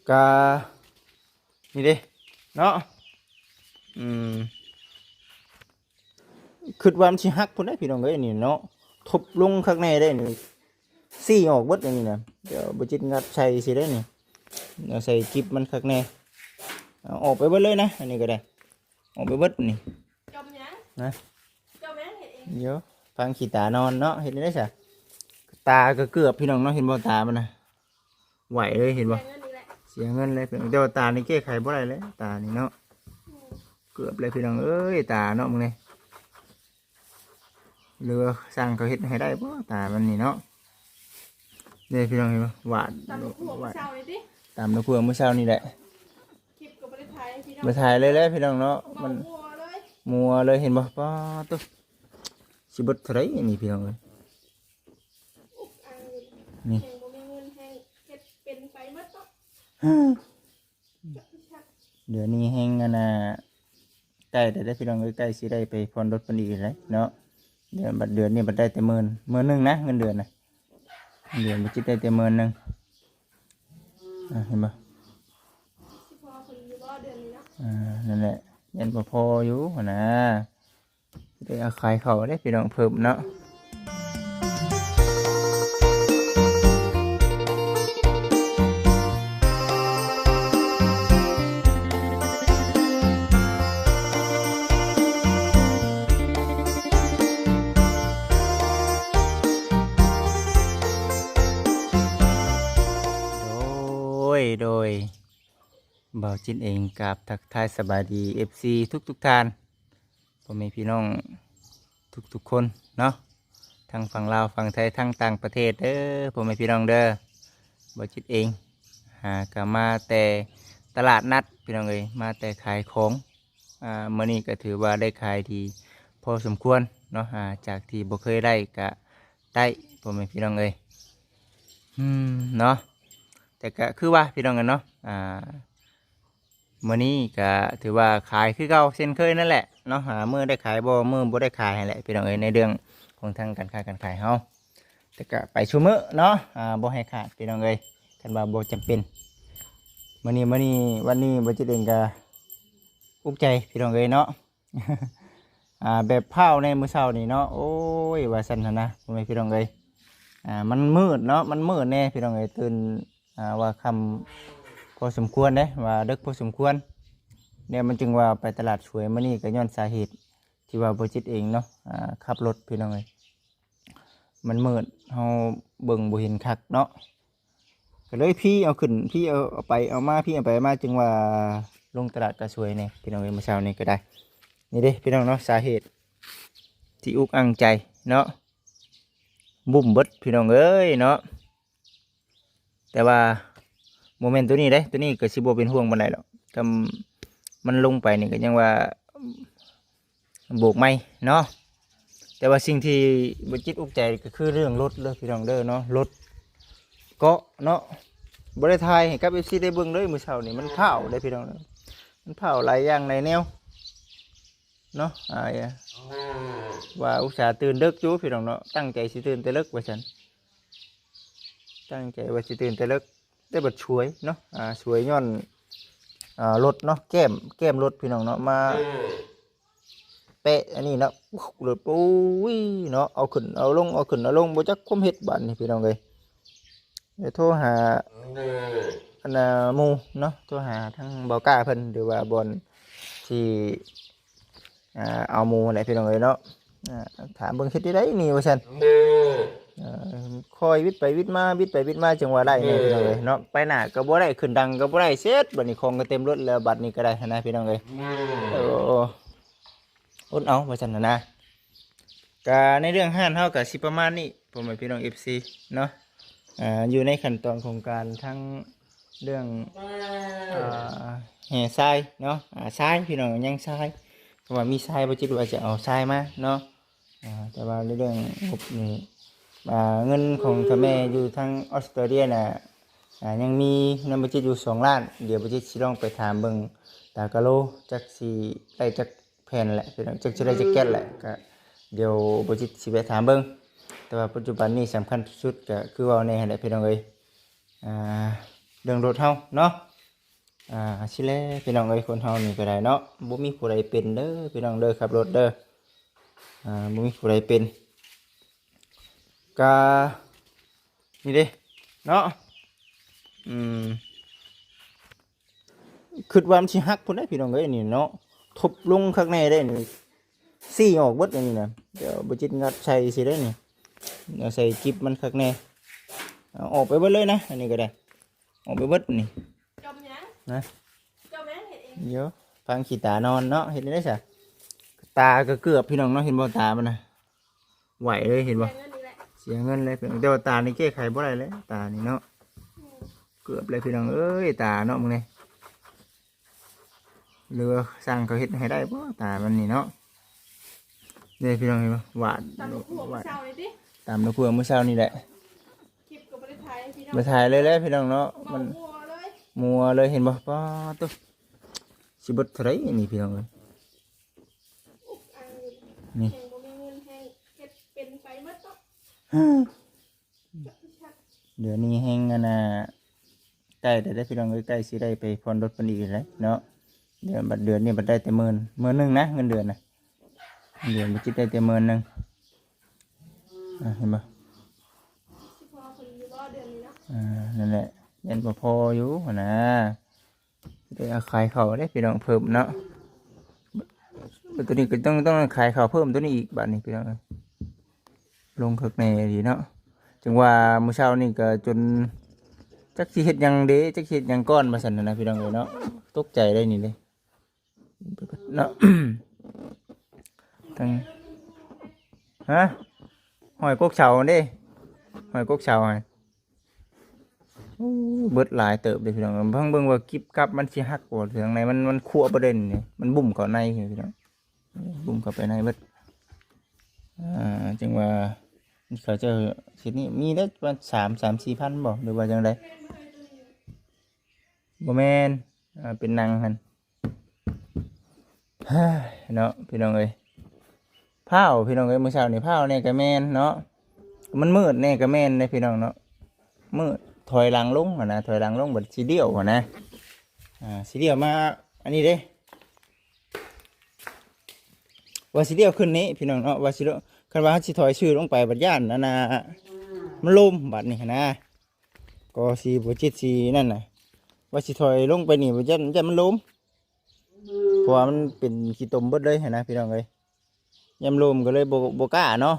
ກະນີ້ເດ້ເນາະ ອືມ ຄິດວ່າມັນຊິຫັກພຸ້ນເດ້ພີ່ນ້ອງເອີຍ ນີ້ເນາະ ທົບລົງຄັກແນ່ເດ້ນີ້ ຊີ້ອອກເບິດອັນນີ້ນະ ດຽວບໍ່ຈິດງັດໃສ່ຊິເດ້ນີ້ ເອົາໃສ່ກິບມັນຄັກແນ່ ເອົາອອກໄປເບິດເລີຍນະ ອັນນີ້ກໍໄດ້ ອອກໄປເບິດນີ້ ຈອມຫຍັງ? ນະ ຈອມຫຍັງ? ເຮັດເອງ ດຽວ ຟັງຂີ້ຕານອນເນາະ ເຮັດແນວໃດຊະ? ຕາກໍເກືອບພີ່ນ້ອງເນາະ ເຫັນບໍ່ຕາມັນນະ ໄຫວເລີຍ ເຫັນບໍ່? ເສຍເງິນອີກແລ້ວ ເສຍເງິນເລີຍ ແຕ່ວ່າຕານີ້ແກ້ໄຂບໍ່ໄດ້ເລີຍ ຕານີ້ເນາະ ອືມ ເກືອບເລີຍພີ່ນ້ອງເອີຍ ຕາເນາະ ມຶງນີ້ ຫຼືວ່າຊ່າງເຂົາເຮັດໃຫ້ໄດ້ບໍ່ ຕາມັນນີ້ເນາະ ເດ້ພີ່ນ້ອງ ເຫັນບໍ່? ຫວາດ ຕຳບັກຫວ່ວງມື້ເຊົ້ານີ້ຕິ? ຕຳບັກຫວ່ວງມື້ເຊົ້ານີ້ແຫຼະ ຄລິບກໍບໍ່ໄດ້ຖ່າຍພີ່ນ້ອງ ບໍ່ໄດ້ຖ່າຍເລີຍແຫຼະພີ່ນ້ອງເນາະ ມັນ ເມົາມົວເລີຍ ມົວເລີຍ ເຫັນບໍ່? ປາດໂທ້ ຊິເບິດເທົ່າໃດນີ້ພີ່ນ້ອງເອີຍ ອຸກອັ່ງຢູ່ ນີ້ ແຮ່ງບໍ່ມີເງິນ ແຮ່ງເຮັດເປັນໄປໝົດເນາະ ເດືອນນີ້ແຮ່ງອັນນ່າ ໃກ້ແລ້ວເດ້ພີ່ນ້ອງເອີຍ ໃກ້ຊິໄດ້ໄປຜ່ອນລົດເພິ່ນອີກແລ້ວເນາະ ເດືອນ ບັດເດືອນນີ້ບັດໄດ້ແຕ່ໝື່ນ ໝື່ນໜຶ່ງນະ ເງິນເດືອນນະ ເດືອນບໍ່ຈິດໄດ້ແຕ່ໝື່ນໜຶ່ງ ອ່າ ເຫັນບໍ່? ຊິພໍເພິ່ນຢູ່ບໍ່ເດືອນນີ້ເນາະ? ອ່າ ນັ້ນແຫຼະ ຍັງບໍ່ພໍຢູ່ຫັ້ນນະ ໄດ້ເອົາຂາຍເຂົ້າເດ້ພີ່ນ້ອງ ເພີ່ມເນາະ. ໂດຍ ໂດຍ ບ່າວຈິດເອງກາບທັກທາຍສະບາຍດີ ເອັຟຊີ ທຸກໆທ່ານ ພໍ່ແມ່ພີ່ນ້ອງທຸກໆຄົນເນາະ ທັງຝັ່ງລາວ ຝັ່ງໄທ ທັງຕ່າງປະເທດເດີ ພໍ່ແມ່ພີ່ນ້ອງເດີ. ບ່າວຈິດເອງຫາກໍມາແຕ່ຕະຫຼາດນັດ ພີ່ນ້ອງເອີຍ ມາແຕ່ຂາຍຂອງ ອ່າ ມື້ນີ້ກໍຖືວ່າໄດ້ຂາຍດີພໍສົມຄວນເນາະ ອ່າ ຈາກທີ່ບໍ່ເຄີຍໄດ້ກໍໄດ້ ພໍ່ແມ່ພີ່ນ້ອງເອີຍ ອືມ ເນາະ ແຕ່ກໍຄືວ່າ ພີ່ນ້ອງເອີຍເນາະ ອ່າ ມື້ນີ້ກໍຖືວ່າຂາຍຄືເກົ່າເຊັ່ນເຄີຍນັ້ນແຫຼະເນາະ ອ່າ ມື້ໄດ້ຂາຍບໍ່ ມື້ບໍ່ໄດ້ຂາຍຫັ້ນແຫຼະ ພີ່ນ້ອງເອີຍ ໃນເລື່ອງຂອງທາງການຄ້າການຂາຍເຮົາ ແຕ່ກໍໄປຊຸມື້ເນາະ ອ່າ ບໍ່ໃຫ້ຂາດ ພີ່ນ້ອງເອີຍ ຄັນວ່າບໍ່ຈຳເປັນ. ມື້ນີ້ ມື້ນີ້ ວັນນີ້ ບ່າວຈິດເອງກໍອຸກໃຈ ພີ່ນ້ອງເອີຍເນາະ ອ່າ ແບບພ້າວໃນມື້ເຊົ້ານີ້ເນາະ ໂອ້ຍ ວ່າຊັ້ນຫັ້ນນະ ພໍ່ແມ່ພີ່ນ້ອງເອີຍ ອ່າ ມັນມືດເນາະ ມັນມືດແດ່ ພີ່ນ້ອງເອີຍ ຕື່ນ ອ່າ ວ່າຄ່ຳພໍສົມຄວນເດ້ ວ່າເດິກພໍສົມຄວນ ແນວມັນຈຶ່ງວ່າໄປຕະຫຼາດສວຍມື້ນີ້ ກໍຍ້ອນສາເຫດທີ່ວ່າບ່າວຈິດເອງເນາະ ອ່າ ຂັບລົດ ພີ່ນ້ອງເອີຍ ມັນມືດ ເຮົາເບິ່ງບໍ່ເຫັນຄັກເນາະ ກໍເລີຍພີ້ເອົາຂຶ້ນ ພີ້ເອົາ ເອົາໄປເອົາມາ ພີ້ເອົາໄປເອົາມາ ຈຶ່ງວ່າລົງຕະຫຼາດກໍສວຍແດ່ ພີ່ນ້ອງເອີຍ ມື້ເຊົ້ານີ້ກໍໄດ້. ນີ້ເດ້ ພີ່ນ້ອງເນາະ ສາເຫດທີ່ອຸກອັ່ງໃຈເນາະ ບຸ້ມເບິດ ພີ່ນ້ອງເອີຍເນາະ. ແຕ່ວ່າບໍ່ແມ່ນໂຕນີ້ເດ້ ໂຕນີ້ກໍຊິບໍ່ເປັນຫ່ວງປານໃດດອກ ຖ້າມັນລົງໄປນີ້ກໍຍັງວ່າໂບກໃໝ່ເນາະ. ແຕ່ວ່າສິ່ງທີ່ບ່າວຈິດອຸກໃຈກໍຄືເລື່ອງລົດເດີ ພີ່ນ້ອງເດີເນາະ ລົດເກາະເນາະ ບໍ່ໄດ້ຖ່າຍໃຫ້ກັບເອັຟຊີໄດ້ເບິ່ງເລີຍ ມື້ເຊົ້ານີ້ມັນພ້າວເດ້ ພີ່ນ້ອງເດີ ມັນພ້າວຫຼາຍຢ່າງຫຼາຍແນວ ເນາະ ອ່າ ວ່າອຸດສ່າຕື່ນເດິກຢູ່ ພີ່ນ້ອງເນາະ ຕັ້ງໃຈຊິຕື່ນແຕ່ເລິກວ່າຊັ້ນ ຕັ້ງໃຈວ່າຊິຕື່ນແຕ່ເລິກ ແຕ່ບັດສວຍເນາະ ອ່າ ສວຍຍ້ອນ ອ່າ ລົດເນາະ ແກ້ມ ແກ້ມລົດ ພີ່ນ້ອງເນາະ ມາແປະອັນນີ້ເນາະ ລົດ ໂອ້ຍ ເນາະ ເອົາຂຶ້ນເອົາລົງ ເອົາຂຶ້ນເອົາລົງ ບໍ່ຈັກຄວາມເຮັດບາດນີ້ ພີ່ນ້ອງເອີຍ. ດຽວໂທຫາອັນນ່າໝູ່ເນາະ ໂທຫາທາງບ່າວກ້າເພິ່ນ ຫຼືວ່າບ່ອນທີ່ ອ່າ ເອົາໝູ່ແຫຼະ ພີ່ນ້ອງເອີຍເນາະ ອ່າ ຖາມເບິ່ງເຮັດໄດ້ໃດນີ້ວ່າຊັ້ນ ເອີ ຄ່ອຍວິດໄປວິດມາ ວິດໄປວິດມາ ຈຶ່ງວ່າໄດ້ແດ່ ພີ່ນ້ອງເອີຍເນາະ ໄປໜ້າກໍບໍ່ໄດ້ ຂຶ້ນດັງກໍບໍ່ໄດ້ ເສັດ ບັດນີ້ຂອງກໍເຕັມລົດແລ້ວ ບັດນີ້ກໍໄດ້ຫັ້ນນະ ພີ່ນ້ອງເອີຍ ເອີ. ອົດເອົາວ່າຊັ້ນນະ ກະໃນເລື່ອງຮ້ານເຮົາກະຊິປະມານນີ້ ພໍ່ແມ່ພີ່ນ້ອງເອັຟຊີເນາະ ອ່າ ຢູ່ໃນຂັ້ນຕອນຂອງການທັງເລື່ອງ ອ່າ ແຫ່ຊາຍເນາະ ອ່າ ຊາຍ ພີ່ນ້ອງ ຍັງຊາຍ ເພາະວ່າມີຊາຍ ບໍ່ຈິດວ່າຈະເອົາຊາຍມາເນາະ ອ່າ ແຕ່ວ່າໃນເລື່ອງງົບນີ້ ອ່າ ເງິນຂອງເຖົ້າແມ່ຢູ່ທາງອອສເຕຣເລຍນະ ອ່າ ຍັງມີນຳບໍ່ຈິດຢູ່ສອງລ້ານ ດຽວບໍ່ຈິດຊິລອງໄປຖາມເບິ່ງຕາກະໂລ ຈັກຊິໄດ້ຈັກ ແຜ່ນແຫຼະ ພີ່ນ້ອງ ຈັກຊິໄດ້ຈັກແກັດແຫຼະ ກະດຽວບໍ່ຈິດຊິແວະຖາມເບິ່ງ ແຕ່ວ່າປັດຈຸບັນນີ້ສຳຄັນທີ່ສຸດກະຄືເວົ້າແນ່ຫັ້ນແຫຼະ ພີ່ນ້ອງເອີຍ ອ່າ ເລື່ອງລົດເຮົາເນາະ ອ່າ ຊີ້ແຫຼະພີ່ນ້ອງເອີຍ ຄົນເຮົານີ້ກໍໄດ້ເນາະ ບໍ່ມີຜູ້ໃດເປັນເດີພີ່ນ້ອງເດີ ຂັບລົດເດີ ອ່າ ບໍ່ມີຜູ້ໃດເປັນ ກະນີ້ເດ້ເນາະ ອືມ ຄິດວ່າມັນຊິຫັກພຸ້ນເດ້ພີ່ນ້ອງເອີຍ ນີ້ເນາະ ທົບລົງຄັກແນ່ເດ້ນີ້ ຊີ້ອອກເບິດອັນນີ້ນະ ດຽວບໍ່ຈິດງັດໃສ່ຊິໄດ້ນີ້ ເອົາໃສ່ກິບມັນຄັກແນ່ ເອົາອອກໄປເບິດເລີຍນະ ອັນນີ້ກໍໄດ້ ອອກໄປເບິດນີ້ ຈອມຫຍັງ? ນະ ຈອມຫຍັງເຮັດເອງ? ດຽວ ຟັງຂີ້ຕານອນເນາະ ເຮັດໄດ້ຊະ ຕາກໍເກືອບພີ່ນ້ອງເນາະ ເຫັນບໍ່ຕາມັນນະ ໄຫວເລີຍ ເຫັນບໍ່? ເສຍເງິນນີ້ແຫຼະ ເສຍເງິນເລີຍ ແຕ່ວ່າຕານີ້ແກ້ໄຂບໍ່ໄດ້ເລີຍ ຕານີ້ເນາະ ອືມ ເກືອບເລີຍພີ່ນ້ອງເອີຍ ຕາເນາະ ມຶງນີ້ ຫຼືວ່າຊ່າງເຂົາເຮັດໃຫ້ໄດ້ບໍ່ ຕາມັນນີ້ເນາະ ເດ້ພີ່ນ້ອງ ເຫັນບໍ່? ຫວາດ ຕຳບັກຫວ່ວງມື້ເຊົ້ານີ້ຕິ? ຕຳບັກຫວ່ວງມື້ເຊົ້ານີ້ແຫຼະ ຄລິບກໍບໍ່ໄດ້ຖ່າຍພີ່ນ້ອງ ບໍ່ໄດ້ຖ່າຍເລີຍແຫຼະພີ່ນ້ອງເນາະ ມັນມົວເລີຍ ມົວເລີຍ ເຫັນບໍ່? ປາດໂທ້ ຊິເບິດເທົ່າໃດນີ້ພີ່ນ້ອງເອີຍ ນີ້ ແຮງບໍ່ມີເງິນ ແຮງເຮັດເປັນໄປໝົດເນາະ ດຽວນີ້ແຮງອັນນ່າ ໃກ້ແລ້ວເດ້ພີ່ນ້ອງເອີຍ ໃກ້ຊິໄດ້ໄປຜ່ອນລົດເພິ່ນອີກແລ້ວເນາະ ດຽວບັດເດືອນນີ້ບັດໄດ້ແຕ່ໝື່ນ ໝື່ນໜຶ່ງນະ ເງິນເດືອນນະ ເດືອນບໍ່ຈິດໄດ້ແຕ່ໝື່ນໜຶ່ງ ອ່າ ເຫັນບໍ່? ຊິພໍເພິ່ນຢູ່ບໍ່ເດືອນນີ້ເນາະ? ອ່າ ນັ້ນແຫຼະ ຍັງບໍ່ພໍຢູ່ຫັ້ນນະ ໄດ້ເອົາຂາຍເຂົ້າເດ້ພີ່ນ້ອງ ເພີ່ມເນາະ ໂຕນີ້ກໍຕ້ອງ ຕ້ອງຂາຍເຂົ້າເພີ່ມໂຕນີ້ອີກບາດນີ້ພີ່ນ້ອງເອີຍ ລົງຄັກແນ່ອີ່ຫຼີເນາະ ຈັ່ງວ່າມື້ເຊົ້ານີ້ກໍຈົນຈັກຊິເຮັດຫຍັງເດ້ ຈັກຊິເຮັດຫຍັງກ່ອນວ່າຊັ້ນນະ ພີ່ນ້ອງເອີຍເນາະ ຕົກໃຈໄດ໋ນີ້ເດ້ ເນາະ ທັງ ຮະ ຫ້ອຍກົກເສົາຫັ້ນເດ້ ຫ້ອຍກົກເສົາຫັ້ນ ໂອ້ ເບິດຫຼາຍເຕີບເດ້ພີ່ນ້ອງ ເບິ່ງ ເບິ່ງວ່າກິບກັບມັນຊິຫັກບໍ່ ເຖິງໃນມັນ ມັນຄົວບໍ່ເດັ່ນນີ້ ມັນບຸ້ມເຂົ້າໃນພີ່ນ້ອງ ບຸ້ມເຂົ້າໄປໃນເບິດ ອ່າ ຈັ່ງວ່າເຂົາເຈົ້າເຮັດນີ້ມີໄດ້ປະມານສາມ ສາມສີ່ພັນບໍ່ ຫຼືວ່າຈັ່ງໃດ? ບໍ່ແມ່ນ ອ່າ ເປັນໜັງຫັ້ນ ເນາະ ພີ່ນ້ອງເອີຍ ພ້າວ ພີ່ນ້ອງເອີຍ ມື້ເຊົ້ານີ້ພ້າວແດ່ກໍແມ່ນເນາະ ມັນມືດແດ່ກໍແມ່ນເດ້ພີ່ນ້ອງເນາະ ມືດ ຖອຍຫຼັງລົງຫັ້ນນະ ຖອຍຫຼັງລົງບັດຊິລ້ຽວຫັ້ນນະ ອ່າ ຊິລ້ຽວມາອັນນີ້ເດ້ ວ່າຊິລ້ຽວຂຶ້ນນີ້ພີ່ນ້ອງເນາະ ວ່າຊິ ຄັນວ່າເຮົາຊິຖອຍຊື່ລົງໄປບັດຢ້ານອັນນ່າ ມັນລົ້ມບັດນີ້ຫັ້ນນະ ກໍຊິບໍ່ຈິດຊິນັ້ນນະ ວ່າຊິຖອຍລົງໄປນີ້ ຢ້ານ ຢ້ານມັນລົ້ມ ເພາະວ່າມັນເປັນຂີ້ຕົມເບິດເລີຍຫັ້ນນະ ພີ່ນ້ອງເອີຍ ຢ້ານລົ້ມກໍເລີຍບໍ່ ບໍ່ກ້າເນາະ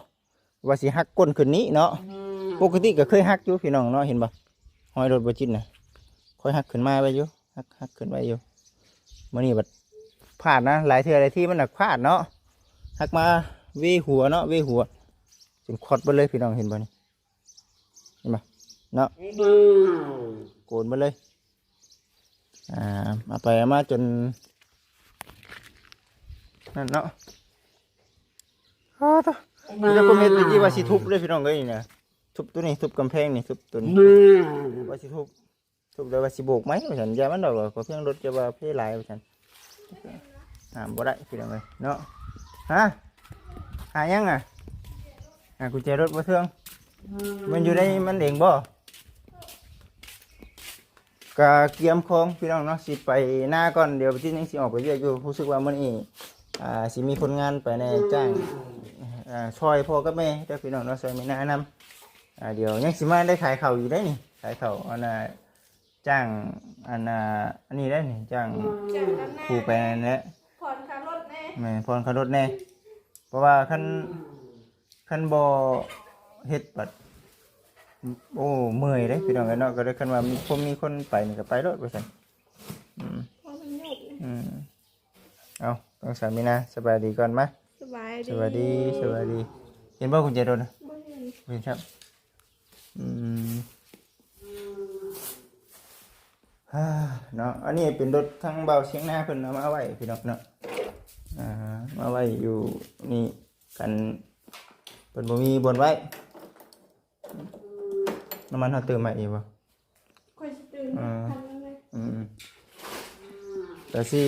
ວ່າຊິຫັກກົ້ນຂຶ້ນນີ້ເນາະ ປົກກະຕິກໍເຄີຍຫັກຢູ່ພີ່ນ້ອງເນາະ ເຫັນບໍ່? ຮອຍລົດບໍ່ຈິດນະ ຄ່ອຍຫັກຂຶ້ນມາໄວ້ຢູ່ ຫັກ ຫັກຂຶ້ນໄວ້ຢູ່ ມື້ນີ້ບັດພາດນະ ຫຼາຍເທື່ອຫຼາຍທີມັນໜັກພາດເນາະ ຫັກມາເວຫົວເນາະ ເວຫົວ ຈົນຂອດເບິດເລີຍ ພີ່ນ້ອງເຫັນບໍ່ນີ້? ເຫັນບໍ່ເນາະ ໂກນເບິດເລີຍ ອ່າ ເອົາໄປເອົາມາຈົນນັ້ນເນາະ ອ້າວ ມີແຕ່ຄົມເມັນຕະກີ້ວ່າຊິທຸບເດ້ພີ່ນ້ອງເອີຍ ນີ້ນະ ທຸບໂຕນີ້ ທຸບກຳແພງນີ້ ທຸບໂຕນີ້ ວ່າຊິທຸບ ທຸບແລ້ວວ່າຊິໂບກໃໝ່ວ່າຊັ້ນ ຢ່າມັນດອກ ກໍພຽງລົດຈະວ່າເພຫຼາຍວ່າຊັ້ນ ຫ້າມບໍ່ໄດ້ພີ່ນ້ອງເອີຍເນາະ ຮະ ຫາຫຍັງອ່ະ? ຫາກຸນແຈລົດບໍ່ເທື່ອງ ມັນຢູ່ໃນມັນເອງບໍ່? ກະກຽມຂອງພີ່ນ້ອງເນາະ ຊິໄປນາກ່ອນ ດຽວບໍ່ຈິດຍັງຊິອອກໄປວຽກຢູ່ ຮູ້ສຶກວ່າມື້ນີ້ ອ່າ ຊິມີຄົນງານໄປແດ່ ຈ້າງ ອ່າ ຊ່ອຍພໍ່ກັບແມ່ເດີພີ່ນ້ອງເນາະ ຊ່ອຍແມ່ນານຳ ອ່າ ດຽວຍັງຊິມາໄດ້ຂາຍເຂົ້າຢູ່ເດ້ນີ້ ຂາຍເຂົ້າ ອັນນ່າ ຈ້າງ ອັນນ່າ ອັນນີ້ໄດ້ນີ້ ຈ້າງ ຈ້າງດຳນາ ຜູ້ໄປນັ້ນແຫຼະ ຜ່ອນຄ່າລົດແດ່ ແມ່ນ ຜ່ອນຄ່າລົດແດ່ ເພາະວ່າຄັນ ຄັນບໍ່ເຮັດບັດ ໂອ້ ເມື່ອຍເດ້ພີ່ນ້ອງເອີຍເນາະ ກໍເລີຍຄັນວ່າມີຄົນ ມີຄົນໄປນີ້ກໍໄປໂລດວ່າຊັ້ນ ອືມ ພໍມັນໂຍກ ອືມ ເອົາ ຕ້ອງສາມີນາ ສະບາຍດີກ່ອນ ມາ ສະບາຍດີ ສະບາຍດີ ສະບາຍດີ ເຫັນບໍ່ກຸນແຈລົດນະ? ບໍ່ເຫັນ ບໍ່ເຫັນຄັບ ອືມ ເນາະ ອັນນີ້ເປັນລົດທາງບ່າວຊຽງນາເພິ່ນເອົາມາໄວ້ພີ່ນ້ອງເນາະ ອ່າ ມາໄວ້ຢູ່ນີ້ ກັນເພິ່ນບໍ່ມີບ່ອນໄວ້ ນ້ຳມັນເຮົາເຕີມໃໝ່ອີກບໍ່? ຂ້ອຍຊິຕື່ມ ອ່າ ພັນໜຶ່ງເລີຍ ອືມ ແຕ່ຊິ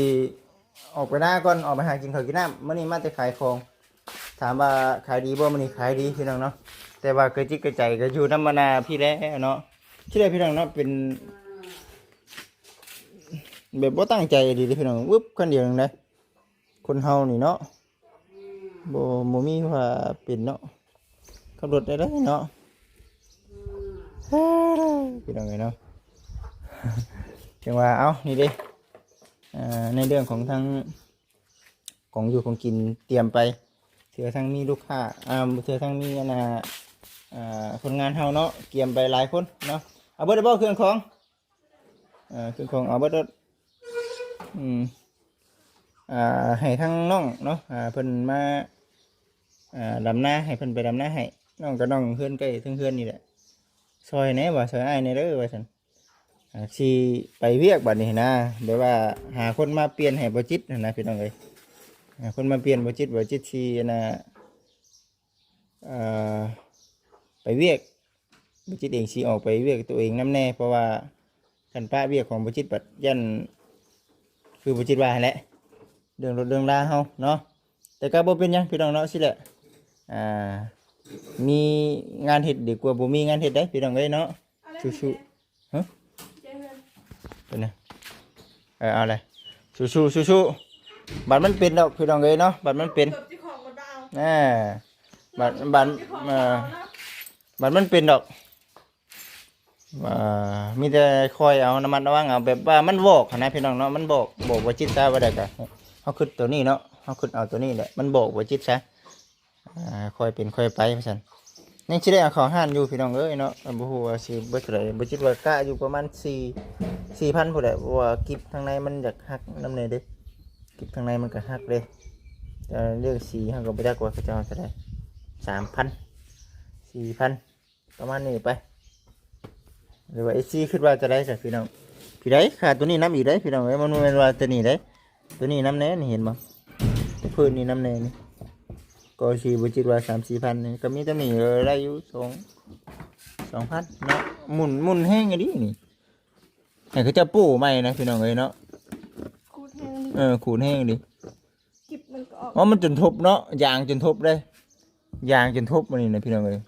ອອກໄປນາກ່ອນ ອອກໄປຫາກິນເຂົ້າກິນນ້ຳ ມື້ນີ້ມາແຕ່ຂາຍຂອງ ຖາມວ່າຂາຍດີບໍ່? ມື້ນີ້ຂາຍດີພີ່ນ້ອງເນາະ ແຕ່ວ່າກະຈິດກະໃຈກໍຢູ່ນຳອັນນ່າພີ່ແຫຼະເນາະ ທີ່ແລກພີ່ນ້ອງເນາະ ເປັນ ແບບບໍ່ຕັ້ງໃຈອີ່ຫຼີເດ້ພີ່ນ້ອງ ວຶບຄັນດຽວໜຶ່ງເດ້. ຄົນເຮົານີ້ເນາະ ບໍ່ ບໍ່ມີວ່າເປັນເນາະ ຂັບລົດໄດ້ເດ້ເນາະ ພີ່ນ້ອງເອີຍເນາະ. ຈັ່ງວ່າ ເອົ້າ ນີ້ເດ້ ອ່າ ໃນເລື່ອງຂອງທາງ ຂອງຢູ່ຂອງກິນຕຽມໄປ ເທື່ອທັງມີລູກຄ້າ ອ່າ ເທື່ອທັງມີອັນນ່າ ອ່າ ຄົນງານເຮົາເນາະ ກຽມໄປຫຼາຍຄົນເນາະ. ເອົາເບິດແລ້ວບໍ່ເຄື່ອງຂອງ? ເອີ ເຄື່ອງຂອງເອົາເບິດໂລດ. ອືມ ອ່າ ໃຫ້ທາງນ້ອງເນາະ ອ່າ ເພິ່ນມາ ອ່າ ດຳນາ ໃຫ້ເພິ່ນໄປດຳນາໃຫ້. ນ້ອງກໍນ້ອງເຮືອນໃກ້ເທິງເຮືອນນີ້ແຫຼະ ຊ່ອຍແດ່ວ່າ ຊ່ອຍອ້າຍແດ່ເດີວ່າຊັ້ນ. ອ່າ ຊິໄປວຽກບັດນີ້ນະ ແບບວ່າຫາຄົນມາປ່ຽນໃຫ້ບໍ່ຈິດຫັ້ນນະ ພີ່ນ້ອງເອີຍ. ຫາຄົນມາປ່ຽນບໍ່ຈິດ ບໍ່ຈິດຊິອັນນ່າ ເອີ ໄປວຽກ ບໍ່ຈິດເອງຊິອອກໄປວຽກຕົວເອງນຳແດ່ ເພາະວ່າຄັນປະວຽກຂອງບໍ່ຈິດບັດຢ້ານ ຄືບໍ່ຈິດວ່າຫັ້ນແຫຼະ ເລື່ອງລົດເລື່ອງລາເຮົາເນາະ. ແຕ່ກໍບໍ່ເປັນຫຍັງພີ່ນ້ອງເນາະ ຊີ້ແຫຼະ ອ່າ ມີງານເຮັດດີກວ່າບໍ່ມີງານເຮັດໄດ໋ ພີ່ນ້ອງເອີຍເນາະ. ສູ້ໆ ຮະ ເປັນຫຍັງ? ເອີ ເອົາເລີຍ ສູ້ໆ ສູ້ໆ. ບັດມັນເປັນດອກ ພີ່ນ້ອງເອີຍເນາະ ບັດມັນເປັນ ອ່າ ບັດ ບັດ ເອີ ບັດມັນເປັນດອກ. ອ່າ ມີແຕ່ຄອຍເອົາ ລະມັດລະວັງເອົາ ແບບວ່າມັນວອກຫັ້ນນະ ພີ່ນ້ອງເນາະ ມັນບອກ ບອກບໍ່ຈິດຊະ ວ່າໄດ້ກໍ ເຮົາຄິດໂຕນີ້ເນາະ ເຮົາຄິດເອົາໂຕນີ້ແຫຼະ ມັນບອກບໍ່ຈິດຊະ. ອ່າ ຄ່ອຍເປັນຄ່ອຍໄປວ່າຊັ້ນ. ຍັງຊິໄດ້ເອົາເຂົ້າຮ້ານຢູ່ພີ່ນ້ອງເອີຍເນາະ ບໍ່ຮູ້ວ່າຊິເບິດເທົ່າໃດ ບໍ່ຈິດວ່າກະຢູ່ປະມານສີ່ ສີ່ພັນພຸ້ນແຫຼະ ເພາະວ່າກິບທາງໃນມັນຢາກຫັກນຳແດ່ເດ້ ກິບທາງໃນມັນກໍຫັກເດ້. ແຕ່ເລື່ອງສີເຮົາກໍບໍ່ຈັກວ່າເຂົາເຈົ້າເທົ່າໃດ ສາມພັນ ສີ່ພັນ ປະມານນີ້ໄປ ຫຼືວ່າເອັຟຊີຄິດວ່າຈະໄດ້ຊະພີ່ນ້ອງ. ພີ່ໃດ ຂາດໂຕນີ້ນຳອີກເດ້ພີ່ນ້ອງເອີຍ ມັນບໍ່ແມ່ນວ່າແຕ່ນີ້ເດ້ ໂຕນີ້ນຳແດ່ນີ້ ເຫັນບໍ່ ແຕ່ພື້ນນີ້ນຳແດ່ນີ້ ກໍຊິບໍ່ຈິດວ່າສາມສີ່ພັນນີ້ ກໍມີແຕ່ນີ້ ເອີ ໄດ້ຢູ່ສອງ ສອງພັນເນາະ. ໝຸ່ນ ໝຸ່ນແຮງອີ່ຫຼີນີ້ ໃຫ້ເຂົາເຈົ້າປູໃໝ່ນະພີ່ນ້ອງເອີຍເນາະ ຂູດແຮງດີ ເອີ ຂູດແຮງດີ. ກິບມັນກໍອອກ ເພາະມັນຈົນທົບເນາະ ຢາງຈົນທົບເດ້ ຢາງຈົນທົບອັນນີ້ນະພີ່ນ້ອງເອີຍ.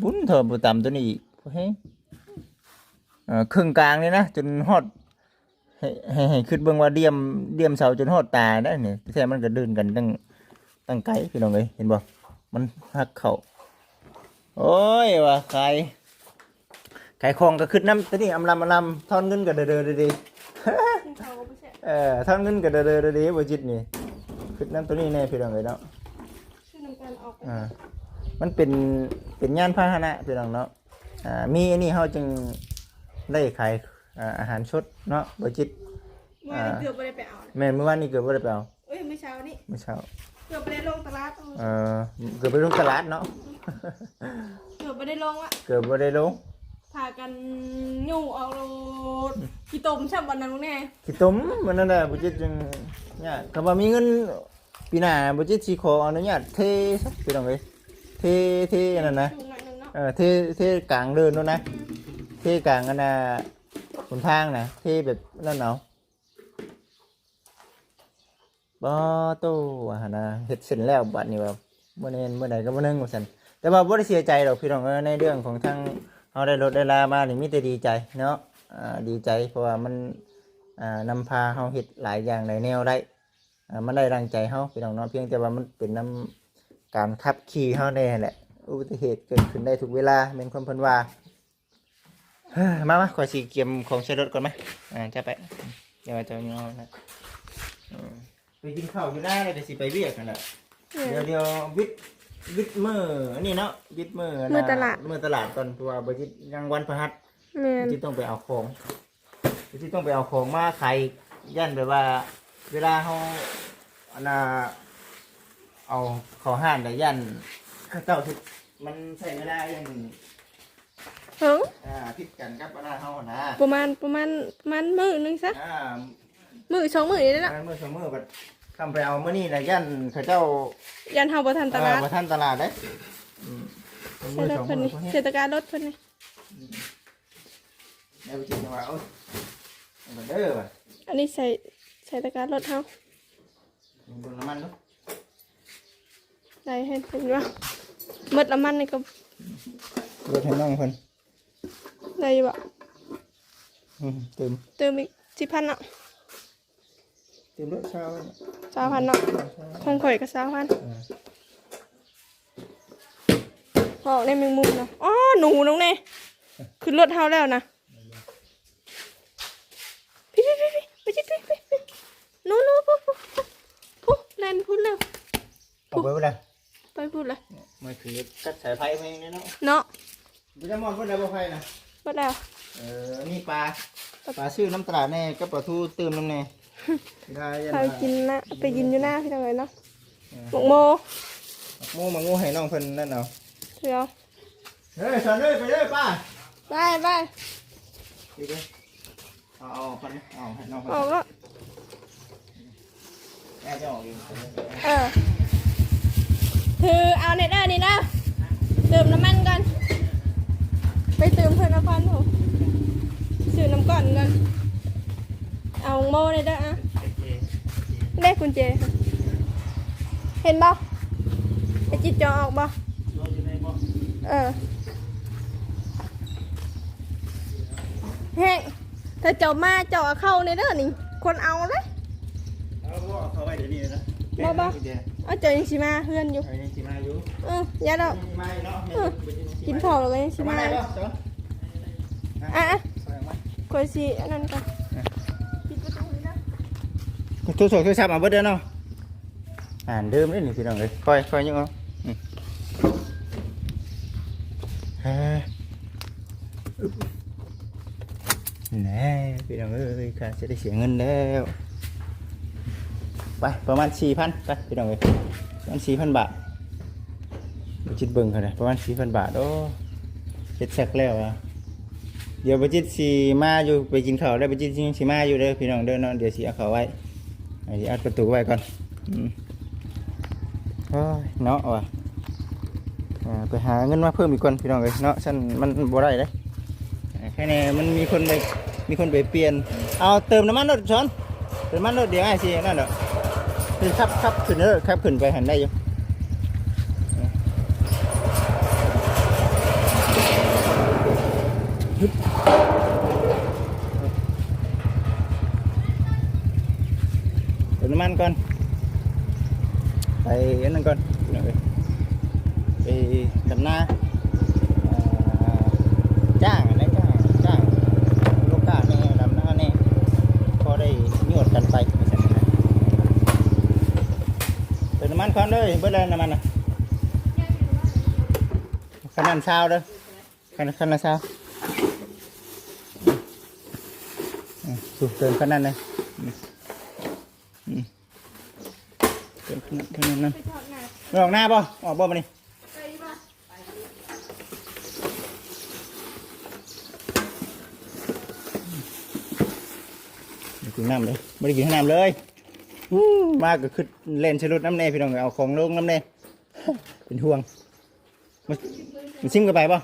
ບຸນເທົ່າບໍ່ຕຳໂຕນີ້ອີກ ແຮງ ເອີ ເຄິ່ງກາງນີ້ນະ ຈົນຮອດ ໃຫ້ ໃຫ້ ໃຫ້ຄິດເບິ່ງວ່າດ່ຽມ ດ່ຽມເສົາຈົນຮອດຕາໄດ໋ນີ້ ແທ້ມັນກໍເດີນກັນຕັ້ງ ຕັ້ງໄກພີ່ນ້ອງເອີຍ ເຫັນບໍ່ ມັນຫັກເຂົ້າ. ໂອ້ຍ ວ່າຂາຍ ຂາຍຂອງກໍຄິດນຳໂຕນີ້ ອຳລຳ ອຳລຳ ທອນເງິນກໍເດີໆ ເດີໆ ກິນເຂົ້າກໍບໍ່ແຊບ ເອີ ທອນເງິນກໍເດີໆ ເດີໆ ບໍ່ຈິດນີ້ ຄິດນຳໂຕນີ້ແດ່ພີ່ນ້ອງເອີຍເນາະ. ຊື້ນ້ຳຕານອອກ ອ່າ ມັນເປັນ ເປັນຍານພາຫະນະພີ່ນ້ອງເນາະ. ອ່າ ມີອັນນີ້ເຮົາຈຶ່ງໄດ້ຂາຍ ອ່າ ອາຫານສົດເນາະ ບໍ່ຈິດ. ເມື່ອວານນີ້ ອ່າ ເກືອບບໍ່ໄດ້ໄປເອົາ ແມ່ນ ມື້ວານນີ້ເກືອບບໍ່ໄດ້ໄປເອົາ ເອີຍ ມື້ເຊົ້ານີ້ ມື້ເຊົ້າ ເກືອບບໍ່ໄດ້ລົງຕະຫຼາດ ເອີ ເກືອບໄປລົງຕະຫຼາດເນາະ ເອີ ເກືອບບໍ່ໄດ້ລົງອະ ເກືອບບໍ່ໄດ້ລົງ ພາກັນຍູ້ອອກໂລດ ອືມ ຂີ້ຕົມຊ້ຳບັດນັ້ນແນ່ ຂີ້ຕົມ ມັນນັ້ນແຫຼະ ບໍ່ຈິດຈຶ່ງຍາກ. ຄັນວ່າມີເງິນປີໜ້າ ບໍ່ຈິດຊິຂໍອະນຸຍາດເທຊະ ພີ່ນ້ອງເອີຍ ເທ ເທອັນນັ້ນນະ ສູງໜ້ອຍໜຶ່ງເນາະ ເອີ ເທ ເທກາງເດີ່ນໂລດນະ ເທກາງອັນນ່າ ຫົນທາງນະ ເທແບບນັ້ນເອົາ. ບໍ່ໂຕ ວ່າຫັ້ນນະ ເຮັດເສັ້ນແລ້ວບາດນີ້ວ່າ ມື້ນີ້ມື້ໃດກໍມື້ໜຶ່ງວ່າຊັ້ນ. ແຕ່ວ່າບໍ່ໄດ້ເສຍໃຈດອກພີ່ນ້ອງເອີຍ ໃນເລື່ອງຂອງທາງເຮົາໄດ້ລົດໄດ້ລາມານີ້ ມີແຕ່ດີໃຈເນາະ ອ່າ ດີໃຈ ເພາະວ່າມັນ ອ່າ ນຳພາເຮົາເຮັດຫຼາຍຢ່າງຫຼາຍແນວໄດ້ ອ່າ ມັນໄດ້ດັ່ງໃຈເຮົາພີ່ນ້ອງເນາະ. ພຽງແຕ່ວ່າມັນເປັນນຳການຂັບຂີ່ເຮົາແດ່ແຫຼະ ອຸບັດຕິເຫດເກີດຂຶ້ນໄດ້ທຸກເວລາ ແມ່ນຄວາມເພິ່ນວ່າ. ມາ ມາ ຂ້ອຍຊິກຽມຂອງໃສ່ລົດກ່ອນມາ. ອ່າ ຈະໄປ ດຽວຈະຢູ່ນອນນະ ເອີ ໄປກິນເຂົ້າຢູ່ນາ ແລ້ວກໍຊິໄປວຽກຫັ້ນແຫຼະ. ເອີ ດຽວ ດຽວວິດ ວິດມື້ອັນນີ້ເນາະ ວິດມື້ອັນນ່າ ມື້ຕະຫຼາດ ມື້ຕະຫຼາດກ່ອນ ເພາະວ່າບໍ່ຈິດຍັງວັນພະຫັດ ແມ່ນ ບໍ່ຈິດຕ້ອງໄປເອົາຂອງ ບໍ່ຈິດຕ້ອງໄປເອົາຂອງມາຂາຍ ຢ້ານແບບວ່າເວລາເຮົາອັນນ່າ ເອົາເຂົ້າຮ້ານໄດ້ ຢ້ານເຂົາເຈົ້າ ມັນໃຊ້ເວລາຢ່າງ ເຫິງ ອ່າ ຜິດກັນກັບອັນນັ້ນເຮົາຫັ້ນນະ ປະມານ ປະມານ ປະມານມື້ໜຶ່ງຊະ ອ່າ ມື້ສອງມື້ນີ້ແຫຼະ ປະມານມື້ສອງມື້ ບັດຄຳໄປເອົາມື້ນີ້ລະ ຢ້ານເຂົາເຈົ້າ ຢ້ານເຮົາບໍ່ທັນຕະຫຼາດ ເອີ ບໍ່ທັນຕະຫຼາດເດ້. ອືມ ໃສ່ລົດເພິ່ນນີ້ ໃສ່ຕະກາລົດເພິ່ນນີ້ ອືມ ແລ້ວໄປກິນວ່າ ໂອ້ຍ ເອົາເດີວ່າ ອັນນີ້ໃສ່ ໃສ່ຕະກາລົດເຮົາ ເບິ່ງນ້ຳມັນດູ ໄດ້ ເຫັນ ເຫັນບໍ່ ໝົດນ້ຳມັນນີ້ກໍ ລົດໃຫ້ນ້ອງເພິ່ນ ໄດ້ຢູ່ບໍ່? ອືມ ຕື່ມ ຕື່ມອີກສິບພັນເນາະ. ຕື່ມໂລດຊາວພັນ ຊາວພັນເນາະ ຊາວພັນ ຂອງຂ້ອຍກໍຊາວພັນ ເອີ ອອກໃນແມງມຸມນະ ອໍ ໜູນ້ອງແນ່ ຂຶ້ນລົດເຮົາແລ້ວນະ ພີ່ໆໆໆ ໄປຈິດ ໄປ ໄປ ໄປ ໜູ ໜູ ພຸ້ນ ພຸ້ນ ພຸ້ນ ພຸ້ນ ແລ່ນພຸ້ນແລ້ວ ອອກໄປພຸ້ນແລ້ວ ໄປພຸ້ນລະ ມາຄືຕັດສາຍໄຟມາເອງເນາະ ເນາະ ບໍ່ຈະໝົດເບິດແລ້ວບໍ່ໄຟນະ ເບິດແລ້ວ ເອີ ອັນນີ້ປາ ປາຊື້ນຳຕະຫຼາດແນ່ ກັບປາທູຕື່ມນຳແນ່ ໄດ້ ໄປກິນນະ ໄປກິນຢູ່ນາພີ່ນ້ອງເອີຍເນາະ ເອີ ໝາກໂມ ໝາກໂມ ໝາກໂມໃຫ້ນ້ອງເພິ່ນນັ້ນເອົາ ເດີ ເຮີ້ຍ ສອນເອີຍ ໄປເດີປ້າ ໄປ ໄປ ເອົາ ເອົາ ເອົາໃຫ້ນ້ອງ ອອກແລ້ວ ແອຈະອອກຢູ່ ເອີ ຖືເອົາແນ່ເດີນີ້ເດີ ເຕີມນ້ຳມັນກ່ອນ ໄປຕື່ມເພິ່ນນະຄອນ ໂອ້ ຊື້ນ້ຳກ່ອນກ່ອນ ເອົາໂມແນ່ເດີ ອະ ເດ້ກຸນເຈ ເຫັນບໍ່? ໄອ້ຈິດຈະເອົາອອກບໍ່? ເອີ ແຮງ ຖ້າເຈົ້າມາເຈົ້າເອົາເຂົ້າແນ່ເດີນີ້ ຄົນເອົາເດ້ ເອົາ ເອົາເຂົ້າໄວ້ດຽວນີ້ເລີຍນະ ບໍ່ ບໍ່ ເອົາ ເຈົ້າຍັງຊິມາເຮືອນຢູ່ ເອີ ຍັງຊິມາຢູ່ ເອີ ຢ່າດອກ ຍັງຊິມາຢູ່ເນາະ ເອີ ກິນເຂົ້າແລ້ວກໍຍັງຊິມາ ມາໄດ້ບໍ່? ອະ ຂ້ອຍຊິອັນນັ້ນກ່ອນ ປິດປະຕູນີ້ນະ ໂທລະສັບ ໂທລະສັບເອົາເບິດເດີເນາະ ອ່ານເດີມເດ້ນີ້ພີ່ນ້ອງເອີຍ ຄ່ອຍ ຄ່ອຍຍົກເອົາ ອືມ ເອີ ແນ່ ພີ່ນ້ອງເອີຍ ຂ້າຈະໄດ້ເສຍເງິນແລ້ວ ໄປ ປະມານສີ່ພັນ ໄປ ພີ່ນ້ອງເອີຍ ປະມານສີ່ພັນບາດ ບໍ່ຈິດເບິ່ງເທົ່າໃດ ປະມານສີ່ພັນບາດ ໂອ້ ເຮັດຊັກແລ້ວອະ ດຽວບໍ່ຈິດຊິມາຢູ່ ໄປກິນເຂົ້າແລ້ວ ບໍ່ຈິດຊິມາຢູ່ເດີພີ່ນ້ອງເດີເນາະ ດຽວຊິເອົາເຂົ້າໄວ້ ຊິອັດປະຕູໄວ້ກ່ອນ ອືມ ໂອ້ຍ ເນາະວ່າ ເອີ ໄປຫາເງິນມາເພີ່ມອີກກ່ອນພີ່ນ້ອງເອີຍເນາະ ຊັ້ນມັນບໍ່ໄດ້ເດ້ ແຄ່ນີ້ມັນມີຄົນໄປ ມີຄົນໄປປ່ຽນ ເອົາເຕີມນ້ຳມັນໂລດ ສອນ ເຕີມນ້ຳມັນໂລດ ດຽວອ້າຍຊິນັ້ນດອກ ຄືຂັບ ຂັບຂຶ້ນເດີ ຂັບຂຶ້ນໄປຫັ້ນໄດ້ຢູ່ ເຕີມນ້ຳມັນກ່ອນ ໄປອັນນັ້ນກ່ອນ ໄປດຳນາ ເອີ ຈ້າງຫັ້ນແຫຼະ ຈ້າງ ຈ້າງລູກຄ້າແດ່ ດຳນາແດ່ ພໍໄດ້ຍວດກັນໄປ ວ່າຊັ້ນນະ ເຕີມນ້ຳມັນກ່ອນເດີ ເບິດແລ້ວນ້ຳມັນນະ ຄັນນັ້ນຊາວເດີ ຄັນ ຄັນລະຊາວ ອືມ ເຕີມຄັນນັ້ນເລີຍ ອືມ ອືມ ເຕີມຄັນນັ້ນ ຄັນນັ້ນນະ ໄປອອກນາບໍ່? ອອກບໍ່ມື້ນີ້? ບໍ່ໄດ້ກິນນ້ຳເລີຍ ບໍ່ໄດ້ກິນນ້ຳເລີຍ ອູ້ ມາກໍຄືແລ່ນໃສ່ລົດນຳແນ່ ພີ່ນ້ອງເອີຍ ເອົາຂອງລົງນຳແນ່ ເປັນຫ່ວງ. ມາ ມາຊິມກັນໄປບໍ່?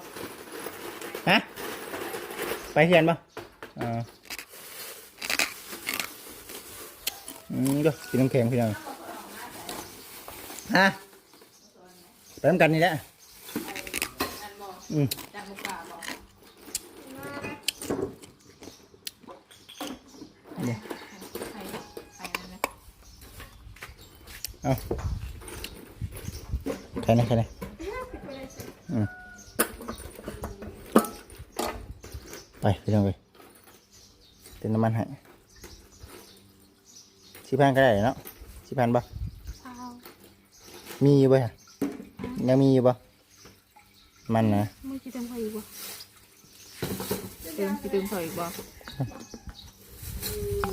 ຮະ? ໄປຮຽນບໍ່? ເອີ ອືມ ເດີ ກິນນ້ຳແຂງພີ່ນ້ອງ ຮະ? ໄປນຳກັນນີ້ແຫຼະ ອືມ ເອົາ ໄຂແນ່ ໄຂແນ່ ອືມ ໄປ ພີ່ນ້ອງເອີຍ ເຕີມນ້ຳມັນໃຫ້ ສິບພັນກໍໄດ້ເນາະ ສິບພັນບໍ່? ຊາວ ມີຢູ່ບໍ່? ຍັງມີຢູ່ບໍ່? ມັນນະ ມື້ຊິເຕີມຂ້ອຍອີກບໍ່? ເຕີມ ຊິເຕີມຂ້ອຍອີກບໍ່?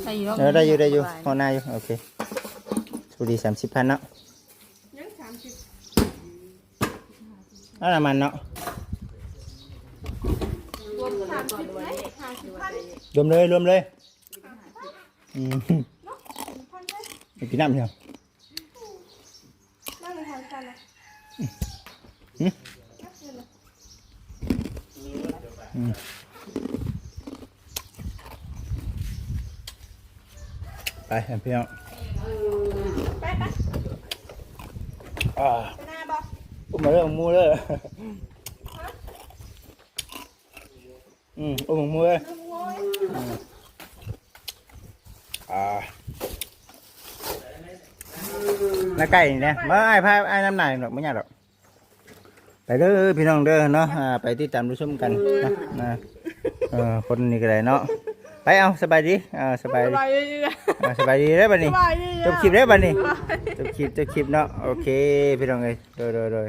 ໄດ້ຢູ່ ເອີ ໄດ້ຢູ່ ໄດ້ຢູ່ ພໍໜ້າຢູ່ ໂອເຄ ພໍດີ ສາມສິບພັນເນາະ ຍັງສາມສິບ ເອົານ້ຳມັນເນາະ ລວມສາມສິບເລີຍ ຫ້າສິບພັນ ລວມເລີຍ ລວມເລີຍ ຫ້າສິບພັນ ອືມ ເນາະ ຫ້າສິບພັນເລີຍ ໄປກິນນ້ຳເນາະ ອືມ ອືມ ໄປ ພີ່ນ້ອງ ໄປ ໄປ ອ່າ ໄປນາບໍ່? ອຸ້ມມາເດີ ໝູເດີ ຮະ? ອືມ ອຸ້ມໝູເດີ ອືມ ອ່າ ນາໄກ່ນີ້ນະ ມາອ້າຍພາອ້າຍນຳໜ້າດອກ ບໍ່ຍາກດອກ. ໄປເດີພີ່ນ້ອງເດີເນາະ ອ່າ ໄປຕິດຕາມຮັບຊົມກັນເນາະ ອ່າ ເອີ ຄົນນີ້ກໍໄດ້ເນາະ. ໄປ ເອົາ ສະບາຍດີ ອ່າ ສະບາຍດີ ສະບາຍດີເດີ ອ່າ ສະບາຍດີເດີບັດນີ້ ສະບາຍດີ ຈົບຄລິບເດີບັດນີ້ ສະບາຍດີ ຈົບຄລິບ ຈົບຄລິບເນາະ. ໂອເຄ ພີ່ນ້ອງເອີຍ ໂດຍ ໂດຍ ໂດຍ.